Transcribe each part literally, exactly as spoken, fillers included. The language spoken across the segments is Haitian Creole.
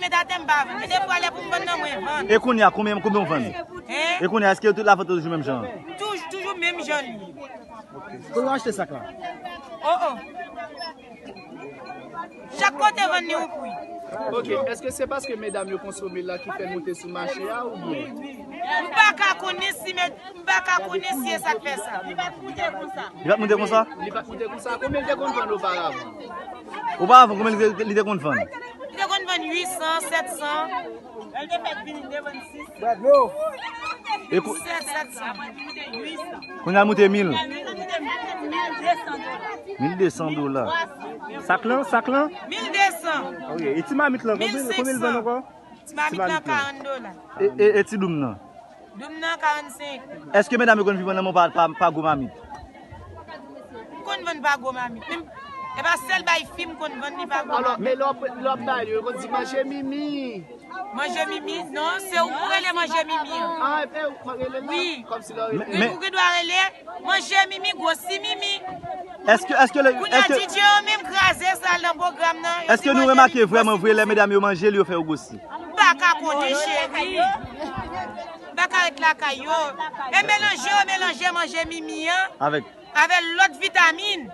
Mete atè m pa vann. Mete pou alè pou m vann nan mwen vann. E kounye a, konbyen, konbyen w vann? Hein? E kounye a, èske tout la vann toujou menm jan? Touj-, toujou menm jan li. Kote w achte sak la? Oh, oh. Chak kote vann li yon pri. Ok, èske se paske medam yo konsome la ki fè l moute sou mache a oubyen? M pa ka konnen si men, m pa ka konnen si e sa k fè sa. Li pa t moute konsa. Li pa t moute konsa? Konbyen l te konn vann oparavan? Oparavan, konbyen li te, li te konn vann? Li te konn vann uit san, sèt san. Lè l te fèk vini, li te vann sis san. E kou- Sèt, sèt san. Kounye a l moute mil. Mil de san dola. Sak lan, sak lan? Mil de san. Ok, e ti mamit lan, konbyen, konbyen l vann ankò? Ti mamit lan karant dola. E, e, e ti doum nan? Doum nan karannsenk. Èske medam yo konn vin vann nan men w pa, pa, pa gwo mamit? M konn vann pa gwo mamit. Men, e pa sèl bay fi m konn vann li pa gwo mamit. Alò, men lè w ap, lè w ap bay yo, yo konn di manje mimi. Manje mimi? Non, se ou pou rele manje mimi an. Ah, e ou k rele la? Wi. Kòmsi lè w rele. Men, men ou gen dwa rele manje mimi, gwosi mimi. Èske, èske le, kounye a èske D J yo menm kraze sa nan pwogram nan. Èske nou remake vrèman vre lè medam yo manje l, yo fè yo gwosi? M pa ka konnen, cheri. M pa ka ret lakay yo. E melanje yo melanje manje mimi an avèk, avèk lòt vitamin.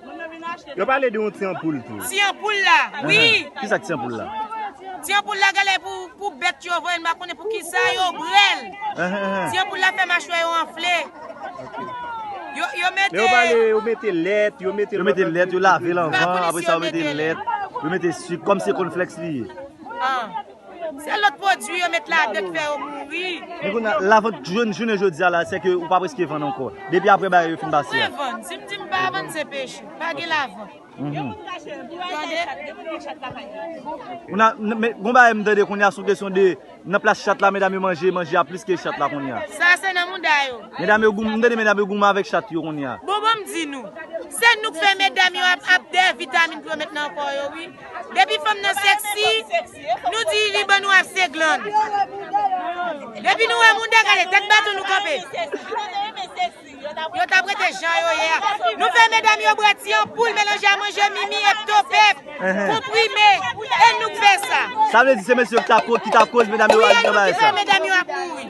Yo pale de yon ti anpoul tou. Ti anpoul la, wi. Kisa k ti anpoul la? Ti anpoul la genlè pou, pou bèt yo vre, m pa konnen pou kisa yo bwè l. Ti anpoul la fè machwè yo anfle. Yo, yo mete. Men yo pale, yo mete lèt, yo mete, yo mete lèt, yo lave l anvan, apre sa yo mete lèt, yo mete sik, kòmsi se kònflèks li ye. Ah. Se lòt pwodui yo met ladan k fè yo mouri. Men kounye a, lavant jounen, jounen jodi a la, se ke ou pa prèske vann ankò. Depi apre bagay yo fin pase a. Mwen vann. Si m di m pa vann, se peche. Pa gen lavant. Tande? Kounye a, n-, men, gon bagay m tande kounye a sou kesyon de nan plas chat la, medam yo manje, manje a plis ke chat la kounye a. Sa se nan mouda yo. Medam yo gou-, m tande medam yo goumen avèk chat yo kounye a. Bon, bon, m di nou. Se nou k fè medam yo ap, ap dèyè vitamin pou yo met nan kò yo, wi. Depi fanm nan sèksi, nou di li ban nou ap se glann. Depi nou wè mouda, gade, tèt baton nou kanpe. Yo t ap rete jan yo ye a. Nou fè medam yo bwè ti anpoul melanje a manje mimi, eptopep, konprime. E nou k fè sa. Sa vle di se mesye yo ki t ap ko-, ki t ap koz medam yo al nan bagay sa. Wi, e nou ki fè medam yo ap mouri.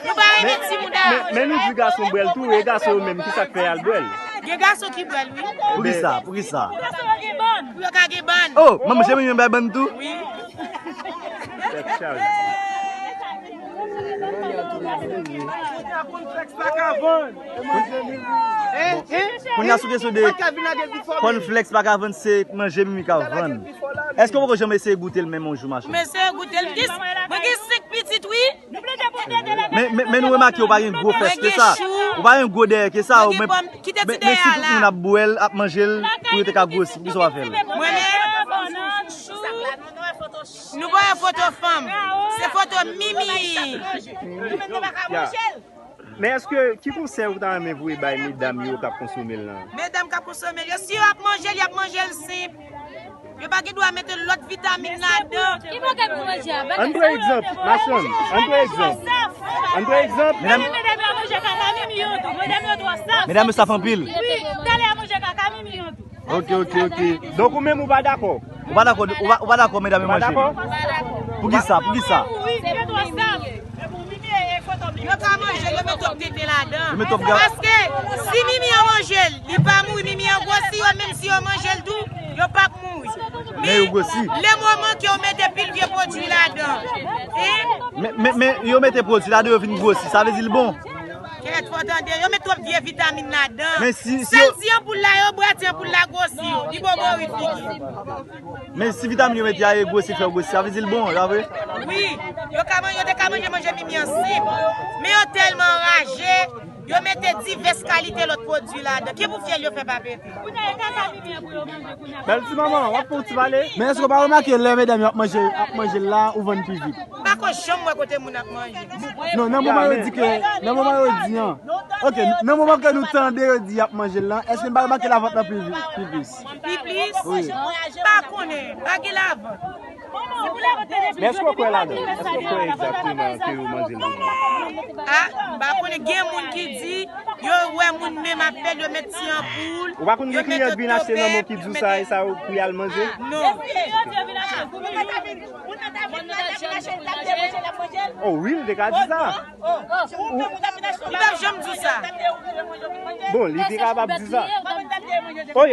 Nou pa renmen ti mouda. Men, men nou di gason bwè l tou, e gason yo menm, kisa k fè y al bwè l? Gen gason ki bwè l, wi. Poukisa? Poukisa? Pou yo ka gen bann. Oh, manman Jemima bay bann tou? Wi. Tèt chaje. Kounye a sou kesyon de kònflèks pa ka vann, se manje mimi k ap vann. Èske w poko janm eseye goute l menm yon jou, machann? M eseye goute l. M gen, mwen gen senk pitit, wi. Men, men, men nou remake ou pa gen gwo fès ke sa. Ou pa gen gwo dèyè ke sa. Mwen gen pòm, kite ti dèyè a la. Men si tout moun ap bwè l, ap manje l, pou yo te ka gwosi, poukisa w pa fè l? Mwen menm, nou voye foto fanm. Se foto mimi. Ya. Men èske, ki konsèy ou ta renmen voye bay medam yo k ap konsome l lan? Medam k ap konsome l yo, si yo ap manje l, y ap manje l senp. Yo pa gen dwa mete lòt vitamin ladan. Ki pwoblèm pou manje a? Ann pran egzanp, machann. Ann pran egzanp. Ann pran egzanp. Medam, medam yo ap manje kaka mimi yo tou. Medam yo twò saf. Medam yo saf anpil. Wi, talè ap manje kaka mimi yo tou. Ok, ok, ok. Donk ou menm ou pa dakò? Ou pa dakò, ou pa, ou pa dakò medam yo manje? Ou pa dakò? Poukisa? Poukisa? Wi, yo twò saf. Yo ka manje l, yo met twòp tenten ladan. Yo met twòp gra- Paske si mimi an manje l, li pa mouri, mimi an gwosi, yo menm si yo manje l tou, yo p ap mouri. Men yo gwosi. Lè moman ke yo mete pil vye pwodui ladan. Hein? Men, men, men yo mete pwodui ladan, yo vin gwosi, sa vle di l bon? Kèt, fò tande, yo met twòp vye vitamin ladan. Men si, si sèl yo- ti anpoul la yo bwè, ti anpoul la gwosi yo. Li bobo wi figi. Men si vitamin yo mete a e gwosi, fè yo gwosi, sa vle di l bon, sa vre? Wi, yo ka manje, yo te ka manje, manje mimi an senp. Men yo tèlman anraje, yo mete divès kalite lòt pwodui ladan. Ki pou fyèl yo fè pa pete? Bèl ti manman, w ap fè yon ti pale? Men èske w pa remake lè medam yo ap manje, ap manje l la, ou vann pi vit? M pa ko janm wè kote moun ap manje. Non, nan moman yo di ke, nan moman yo di an. Ok, nan moman ke nou tande yo di y ap manje l lan, èske n pa remake lavant lan pi vi-, pi plis? Pi plis? Wi. M pa konnen, pa gen lavant. Men èske w kwè ladan? Èske w kwè egzakteman ke yo manje l pou moun? Ah, m pa konnen, gen moun ki di, yo wè moun menm ap fè l, yo met ti anpoul. Ou pa konn gen kliyan k vin achte nan men w ki di w sa, e sa yo pou y al manje? Non. Oh, wi, li te ka di sa. Ou p ap janm di sa. Bon, li te kapab di sa. Ok,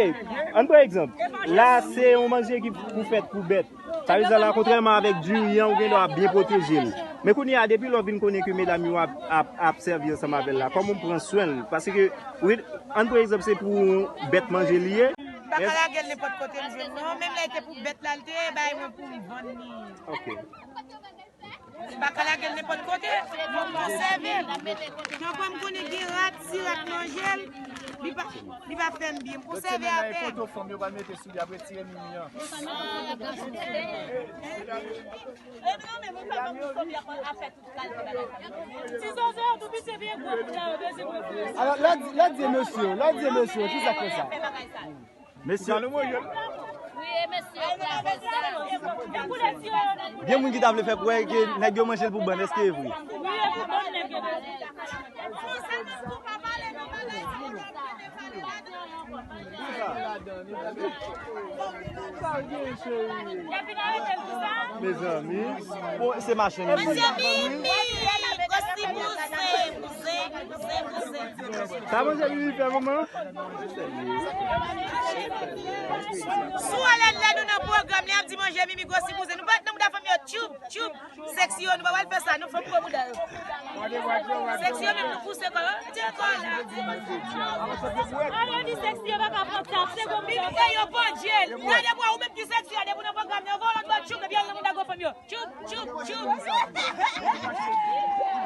ann pran egzanp. La, se yon manje ki pou fèt pou bèt. Sa vle di la, kontrèman avèk diri an, ou gen dwa byen pwoteje l. Men kounye a, depi lè w vin konnen ke medam yo ap, ap, ap sèvi ansanm avè l la, kòman w pran swen l? Paske, wi, ann pran egzanp, se pou bèt manje li ye. M pa ka lage l nenpòt kote m jwenn non. Menm lè te pou bèt la, l te bay mwen pou m vann li. Ok. M pa ka lage l nenpòt kote. Fò m konsève l. Tankou m konnen gen rat, si rat manje l, li pa, li pa fè m byen. M konsève atè. Poto fanm yo pral mete sou li, ap retire mimi an. Ti zozo yo tou piti, epi gwo moun la yo bezwen mwen fè. Alò, lè di, lè di mesye, lè di mesye, ki sa k fè sa? Mesye. Wi, e mesye yo k la fè sa. Gen moun ki ta vle fè kwè ke nèg yo manje l pou bann, èske e vre? Wi, e pou bann nèg yo manje. Mezanmi. Bon, se machann li ye. Mesye Mimi, gwo ti bouzen, bouzen, bouzen, bouzen. Sa manje Mimi fè, manman? Sou ale lè nou nan pwogram, li ap di manje Mimi gwo ti bouzen. Nou pa nan bouda fanm yo, tchoup, tchoup. Seksi yo, nou pa pral fè sa, nou fanm gwo bouda yo. Seksi yo menm nou pouse kò yo. Tye kò la. Ann yo di seksi yo pa ka pran tap, se gwo bouda. Mimi fè yo pandye. Gade bwa ou menm ki seksi a, depi w nan pwogram nan, yo voye w lòt bò, tchoup, epi al nan bouda gwo fanm yo. Tchoup, tchoup, tchoup.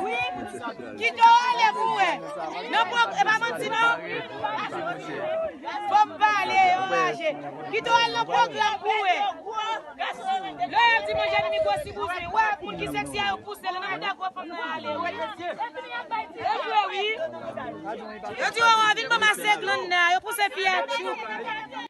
Wi. Kite w ale pou wè. Nan pwog-, e pa manti non. Fò m pale, yo mache. Kite w al nan pwogram pou wè. Lè yo di manje Mimi gwo ti bouzen, wè moun ki seksi a yo pouse l nan bouda gwo fanm nan ale. Yo jwe wi. Yo di, oh, vin ban m ase glann nan. Yo pouse fi a tchoup.